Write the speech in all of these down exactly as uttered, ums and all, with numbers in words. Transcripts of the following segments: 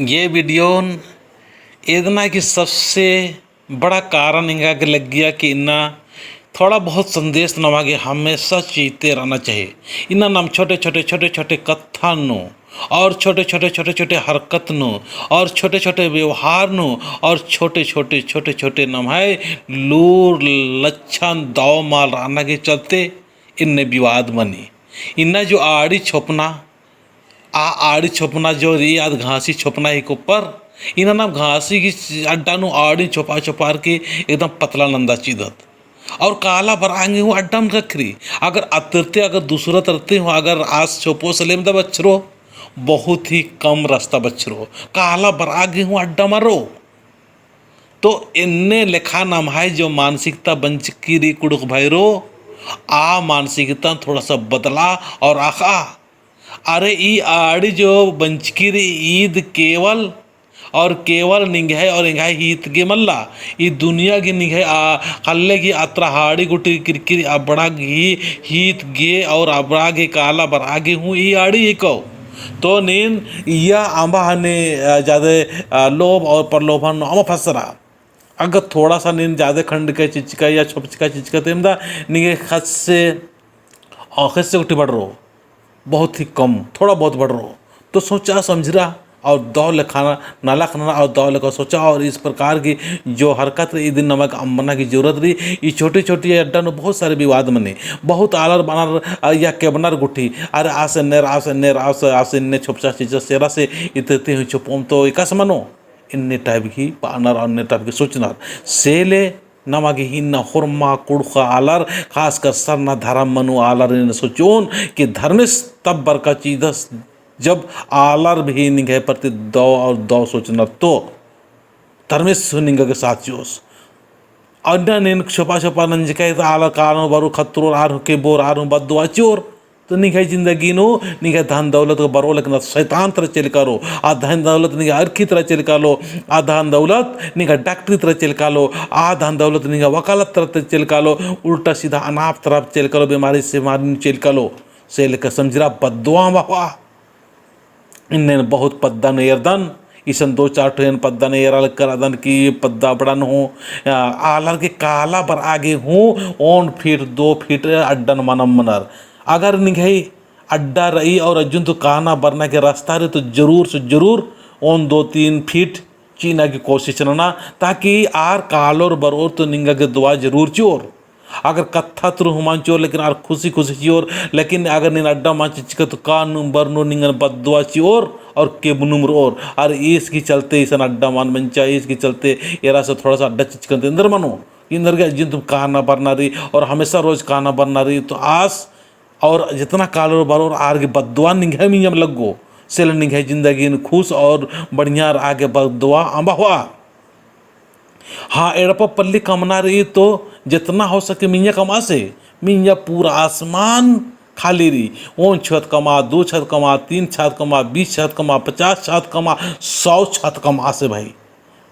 ये video न एदना की सबसे बड़ा कारण एंगा गे लग्गिया कि इन्ना थोड़ा बहुत संदेश नमा गे हमेशा चेते रहना चाहिए। इन्ना नम छोटे छोटे, छोटे छोटे कत्था नू और छोटे छोटे, छोटे छोटे हरकत नू और छोटे छोटे व्यवहार नू और छोटे छोटे, छोटे छोटे नम्है लूर लच्छन दव मल रहना के चलते इन्ने विवाद मनी। इन्ना जो आड़ी छोपना, आ आड़ी छोपना जो रई, आद घासी छोपना ही कोपर, इन्ना नम घासी की अड्डा नू आड़ी छोपा छोपार के एकदम पतला नंदा चिदत। और काला बरआ गे हूँ अड्डा मल ख़क्खरी। अगर अतरते, अगर दूसरा तरते हूँ, अगर आस छोपो सलेम दा बछरो, बहुत ही कम रस्ता बछरो। काला बरआ गे हूँ अड्डा मल रओ। तो एन्ने लेखा नम्है जो मानसिकता बंचकी रई कुँड़ुख़ भइरो, आ मानसिकता थोड़ा सा बदला और अख़आ। अरे ई आड़ी जो बंचकी रई ईद केवल और केवल निंग्है और एंग्है हीत गे मल्ला। ई दुनिया गे निंग्है आ ख़ल्ले गे अतरा आड़ी गुट्ठी किरकिरी अबड़ा गे हीत गे और अबड़ा गे काला बरआ गे हूँ ई आड़ी हिको। तो नीन इया अम्बा हने, अ, जादे, अ, लोभ और प्रलोभन नू अमा फसरा। अगर थोड़ा सा नीन जादे खंडका चिचका या छोपचका चिचका तेम दा निंग्है ख़स्से, अ, ख़स्से गुट्ठी बड़रो, बहुत ही कम, थोड़ा बहुत बड़रो। तो सोचा समझरा और दव लेखा नलख नना और दव लेखा सोचा। और इस प्रकार की जो हरकत रई, इदिन नमा गे अम्बना की जरूरत रई। ई छोटी छोटी अड्डा नू बहुत सारे विवाद मनी, बहुत आलर बानर, अ, या केबनर गुट्ठी, अरे आस एन्नेर, आस एन्नेर, आस, आस एन्ने छोपचा चिचस, एरा से इतरती हूँ छोपोम तो एकासे मनो। इन्ने type की बानर और इन्ने type की सोचनर। से ले नमा गे इन्ना होरमा कुँड़ुख़ आलर, खासकर सरना धरम मनो आलर एन सोचोन कि धर्मेस तब बरका चिदस जब आलर भी निंग्है प्रति दव और दव सोचनर तो धर्मेस निंगा गे साथ चिओस। अन्ना नीन छोपा छोपा नंजकय तो आलर कालो बरओ खतरोर, आर हूँ केबोर, आर हूँ बद्दुआ चिओर। तो निंग्है जिंदगी नू निंग्है धन दौलत गा बरओ, लेकिन शैतान तरा चइल कालो। आ धन दौलत निंग्है अरखी तरा चइल कालो। आ धन दौलत निंग्है डॉक्टरी तरा चइल कालो। आ धन दौलत निंग्है वकालत तरा चइल कालो। उल्टा सीधा अनाप तरा चइल कालो, बीमारी सेमारी नू चइल कालो। से लेखा समझरा बद्दुआ अम्बा होआ। इन्नेन बहुत पद्दा नू एरदन, इसन दो चार ठो एन पद्दा नू एरा लगदन कि पद्दा अबड़न हूँ, आ, आलर गे काला बरआ गे हूँ ओन फीट, दो फीट अड्डन मल अम्बनर। अगर निंग्है अड्डा रई और अज्जुन तो काना बरना गे रस्ता रई तो जरूर से जरूर ओन दो तीन फीट चिअना गे कोशिश नना, ताकि आर कालोर बरओर तो निंगा गे दुआ जरूर चिओर। अगर कत्था तुरु हूँ मल चिओर, लेकिन आर खुशी खुशी चिओर। लेकिन अगर नीन अड्डा मल चिचकय तो कानू बरनू निंगन बद्दुआ चिओर और केबनुम रओर। अरे ईस गही चलते इसन अड्डा मल मंजा, ईस गही चलते एरा से थोड़ा सा अड्डा चिचकन तो एन्देर मनो। एन्देर गे अज्जुन तुम काना बरना रई और हमेशा रोज काना बरना रई तो आस और जितना कालोर बरओर आर गे बद्दुआ निंग्है मइय्याँ लग्गो। से ले निंग्है जिंदगी नू खुश और बढ़िया रआ गे बद्दुआ अम्बा होआ। हाँ, एड़पा पल्ली कमना रई तो जितना हो सके मइय्याँ कमआ से, मइय्याँ पूरा आसमान खाली रई। ओन छत कमआ, दो छत कमआ, तीन छत कमआ, बीस छत कमआ, पचास छत कमआ, सौ छत कमआ से भाई।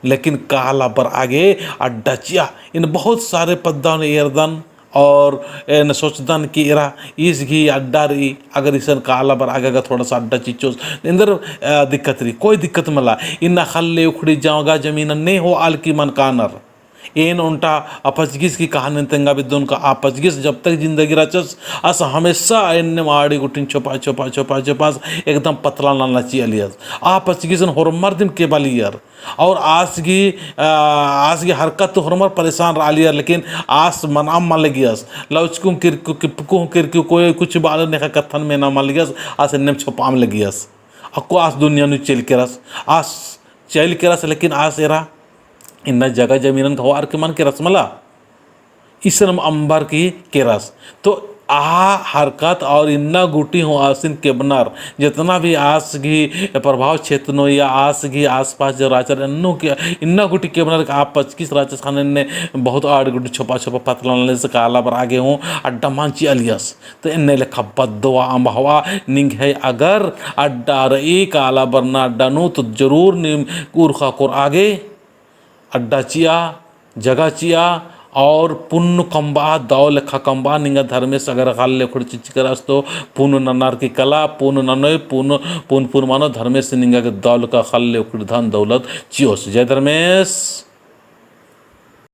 लेकिन काला बरआ गे अड्डा चिआ। एन बहुत सारे पद्दा नू एरदन और एन सोचदन कि एरा ईस गही अड्डा रई, अगर इसन काला बरआ गे अगर थोड़ा सा अड्डा चिच्चोस, एन्देर, अ, दिक्कत रई, कोई दिक्कत मला। इन्ना ख़ल्ले उखड़ी जगह जमीन ने होआ लगी मल कानर। एन ओन्टा आ पचगिस गही कहानी तेंगा बेद्दोन का। आ पचगिस जब तक जिंदगी रहचस, आस हमेशा एन्ने आड़ी गुट्ठिन छोपा, छोपा, छोपा, छोपा, एकदम पतला नना चिआ लियस। आ पचगिसन होरमर दिम केबा लियर। और आस गही, आ, आस गही हरकत तो होरमर परेशान रआ लियर, लेकिन आस मना मल लगियस। लौचकु हूँ किरकु, किपकु हूँ किरकु, कोई कुछ बालर नेखा कत्थन मेना मल लगियस, आस एन्नेम छोपाम लगियस। अक्कु आस दुनिया नू चइल केरस, आस चइल केरस, लेकिन आस एरा इन्ना जगह जमीनन गा होअर के मल केरस मला। इसनम अम्बर की केरस। तो आ हरकत और इन्ना गुट्ठी हूँ आसिन केबनर, जितना भी आस गही प्रभाव क्षेत्र नू या आस गही आसपास जो रहचर एन्नु के, इन्ना गुट्ठी केबनर का आ पचगिस रहचस ख़ने एन्ने बहुत आड़ गुट्ठी छोपा छोपा पतला नना लियस, काला बरआ गे हूँ अड्डा मल चिआ लियस। तो एन्ने लेखा बद्दुआ अम्बा होआ निंग्है अगर अड्डा रई काला बरना अड्डा नू तो जरूर नीम उरखा कोरआ गे अड्डा चिआ, जगह चिआ, और पुन्न कमबआ, दव लेखा कमबआ निंगा धर्मेस अगर ख़ल्ल उखड़ी चिच्चकरस तो पुन्न ननर की कला, पुन्न ननोय, पुन्न, पुन्न, पुन्न मानो धर्मेस निंगा गे दव लेखा ख़ल्ल उखड़ी धन दौलत चिओस। जय धर्मेस।